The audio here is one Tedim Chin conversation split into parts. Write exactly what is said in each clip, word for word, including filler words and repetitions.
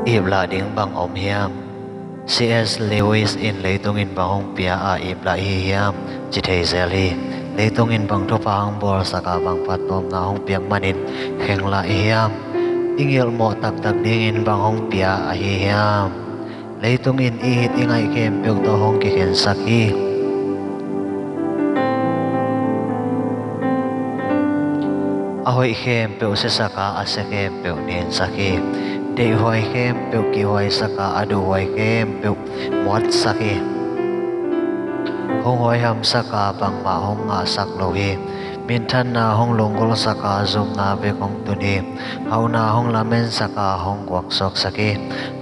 Iplah ding bang om hiam? C S Lewis in leitung in bang hong pia a iplah ihi hiam? Ci thei zel hi. Leitung in bang thupha hong bawlsak a bang phattuamna hong piak manin khenglah ihi hiam? I ngilhmawh taktak dingin bang hong pia ahi hiam? Leitung in i it i ngaih khempeuh tawh hong kikhensak hi. A hoih khempeuh siasak a, a sia khempeuh ninsak hi. Deihhuai khempeuh kihhuaisak a, a duhhuai khempeuh muatsak hi. Hong huaihamsak a, bangmah hong ngahsak lo hi. Minthanna hong lunggulhsak a, zumna bek hong tun hi. Hauhna hong lamensak a, hong guaksuaksak hi.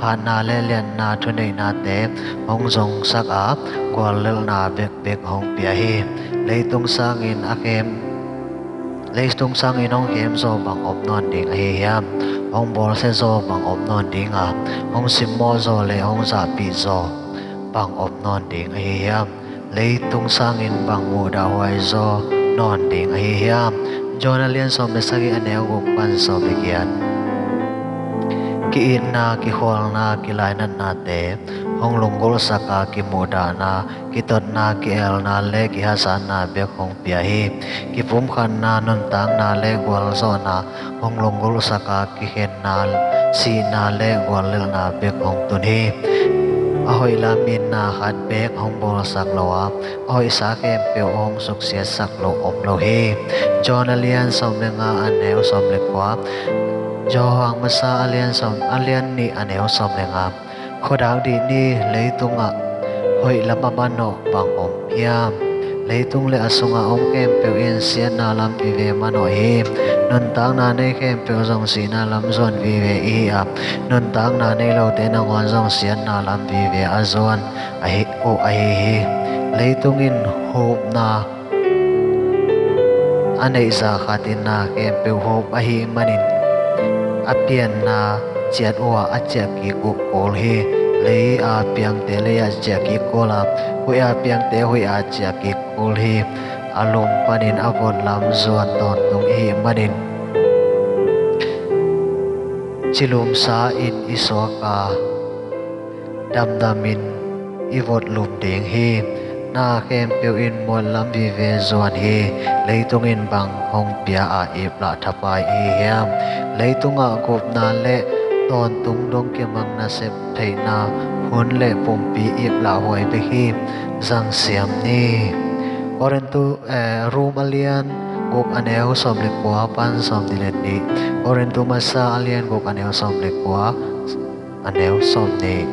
Hatna le liatna thuneihnate hong zongsak a, guallelhna bekbek hong pia hi. Leitung sangin a khem, leitung sangin hong khemzaw bang om nawn ding ahi hiam? Hong bawlsiazaw bang om nawn ding a, hong simmawhzaw le hong zahpihzaw bang om nawn ding ahi hiam? Leitung sangin bang muhdahhuaizaw nawn ding ahi hiam? John a lian sawm le sagih, a neu guk pan sawm le giat. Ki-itna, kikhualna, kilainatnate hong lunggulhsak a, kimuhdahna, kitotna, ki-elna le kihazatna bek hong pia hi. Kipumkhatna, nuntakna le gualzawhna hong lunggulhsak a, kikhenna, sihna le guallelhna bek hong tun hi. A hoih lam itna khat bek hong bawlsak lo a, a hoihsa khempeuh hong suksiatsak lo om lo hi. John a lian sawm le nga, a neu sawm le kua. Johan masa a lian sawm, a lian nih, a neu sawm le nga. Khuadak dih ni. Leitungah hoih lam a manawh bang om hiam? Leitung le a sungah om khempeuh in siatna lam vive manawh hi. Nuntakna nei khempeuh zong sihna lam zuan vive ihi a, nuntakna nei lote nangawn zong siatna lam vive a zuan ahi uh ahi hi. Leitung in hupna a neih zah khat in na khempeuh hup ahih manin a pianna ciat uhah a ciah kik uh kul hi. Lei a piangte lei ah ciah kik kul a, huih a piangte huih ah ciah kik kul hi. A lum panin a vot lam zuan tawntung ihih manin cilumsa in i suak a, damdamin i vot lum ding hi. Na khempeuh in mual lam vive zuan hi. Leitung in bang hong pia a iplah thapai ihi hiam? Leitungah gupna le tawntung dong kimang nasep theihna hun le pumpi iplah huai bek hi. Zangsiam ni. Korintu, eh, Rom a lian guk, a neu sawm le kua pan sawm nih le nih. Korintu masa a lian guk, a neu sawm le kua, a neu sawm nih.